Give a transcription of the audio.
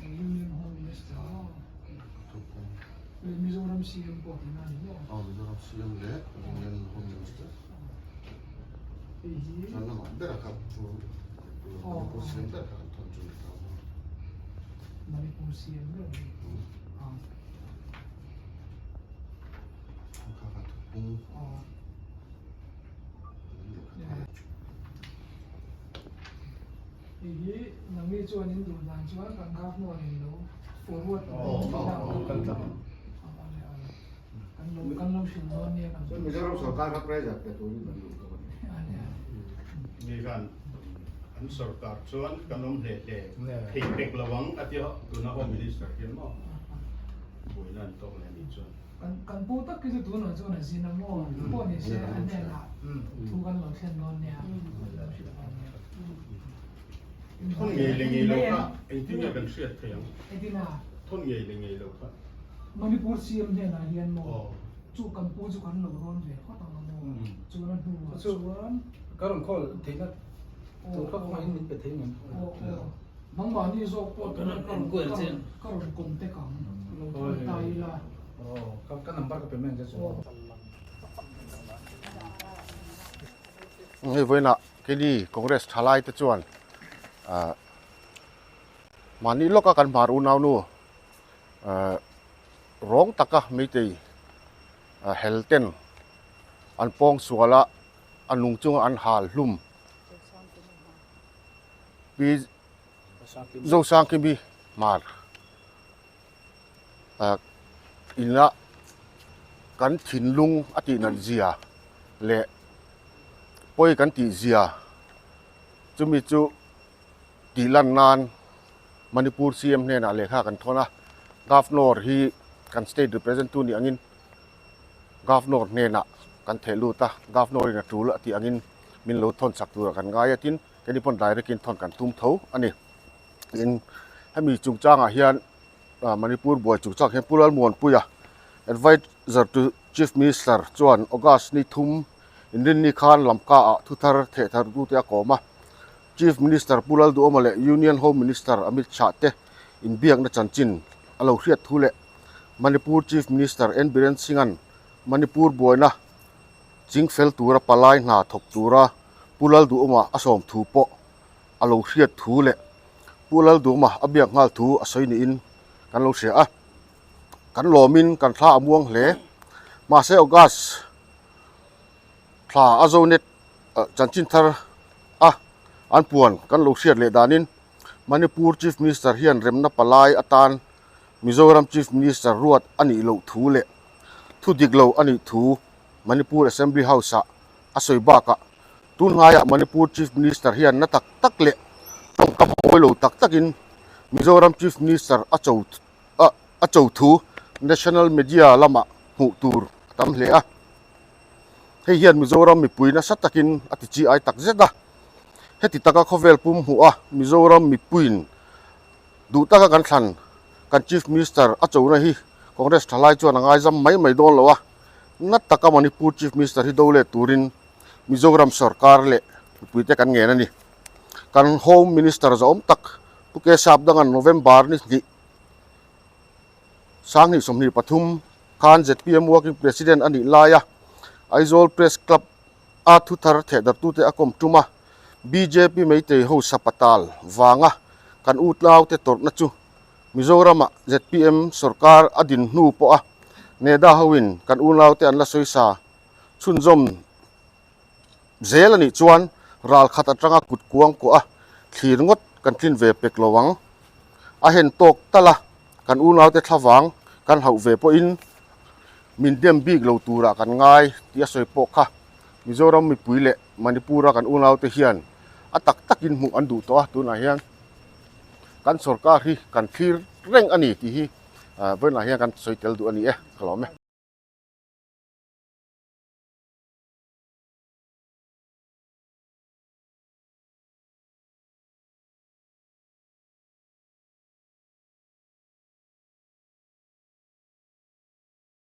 Union Home Minister Mizoram CM pawh tihna a ni maw? Aw Mizoram CM leh Union Home Minister. Hei hi Chuan lamah ber a kha chu Manipur CM ber kha kan thawn chu ni ta maw? Manipur CM ber a ni. Kha kha thupung. Hei hi nangni chuan in duh dan chuan kan governor in lo forward kan lo kan lo hrilh dawn nia kan Mizoram sorkar kha pressure pe turin kan duh bawk a ni. Ni khan an sorkar chuan kan awm hle hle thei pek lo ang a tia tuna Home Minister hian maw buaina an tawk leh a nih chuan. Kan kan pu tak hi chu tunah chuan a zin a maw pawh ni se a hnenah thu kan lo thlen dawn nia kan lo hrilh dawn nia. Thawn ngei leh ngei lo kha engtin nge kan hriat theih ang? Engtin a? Thawn ngei leh ngei lo kha. Manipur CM hnenah hian maw chu kan pu chu kan lo rawn ve phawt ang a maw chuan a hnuah chuan Ka rawn call theihna tur kha kawngaihin min pe thei ngem? Aw aw nangmahni zawk pawh ka rawn ka rawn contact ang lo thawn ta ila. Aw ka number ka pe mai ang che chu. Hei vawiinah keini Congress thalai te chuan ah mahni lawka kan hmar unaunu ah rawng taka meitei ah hel ten an pawng sual a a nung chunga an hal hlum pi Zosangkimi hmar ah ina kan thinlung a tih nat zia leh pawi kan tih zia chumi chu tih lan nan Manipur CM hnenah lehkha kan thawn a Governor hi kan state represent tu nih angin Governor hnenah kan theh lut a Governor in a tul a tih angin min lo thawn chak turah kan ngai a tin keini pawn direct in thawn kan tum tho a ni. Tin, hemi chungchangah hian Manipur buai chungchang hian Pu Lalmuanpuia Adviser to Chief Minister chuan August ni thum inrinni khan Lamka ah thuthar thehthar tute a kawm a. Chief Minister Pu Lalduhawma leh Union Home Minister Amit Shah te inbiakna chanchin a lo hriat thu leh Manipur Chief Minister N Biren Singh-a'n Manipur buaina chingfel tura palai hna thawk tura Pu Lalduhawma a sawm thu pawh a lo hriat thu leh Pu Lalduma a biak nghal thu a sawi niin kan lo hria a, kan lawmin kan thla a muang hle. Mahse August thla a Zonet chanchin thar a an puan kan lo hriat leh danin Manipur Chief Minister hian remna palai atan Mizoram Chief Minister ruat a nih loh thu leh thu dik lo a nih thu Manipur Assembly House-ah a sawi bakah Tunhngaiah Manipur Chief Minister hian na tak tak leh tawngkam mawi lo tak takin Mizoram Chief Minister a cho a cho thu National Media lamah hmuh tur a tam hle a. Hei hian Mizoram mipui nasa takin a ti chi ai tak zet a. Heti taka khawvel pum hmuh a Mizoram mipuiin duh taka kan thlan kan Chief Minister a chona hi Congress thalai chuan a ngaizam mai mai dawn lo a. Na taka Manipur Chief Minister hi do let turin Mizoram sorkar leh mipuite kan ngen a ni. Kan Home Minister zawm tak Pu Kesap Dangan November ni hnih 2023 khan zpm Working President a nih laia Aizawl Press Club a thuthar thehdartute a kawm tum a, bjp Meitei ho sapatal vanga kan utlaute tawrhna chu Mizorama zpm sorkar a din hnu pawha Neda hoin kan unaute an la sawisa chhunzawm zel a nih chuan ral khat atanga kut kuang kuah a thlir ngawt kan tlin ve pek lo ang. A hen tawk tal a, kan unaute thlavang kan hauh ve pawhin min dem bik lo turah kan ngai tih a sawi pawh kha Mizoram mipui leh Manipur-a kan unaute hian a tak takin hmuh an duh tawh a, tunah hian kan sorkar hi kan thlir reng a ni tih hi vawiinah hian kan sawi tel duh a ni e, ka lawm e.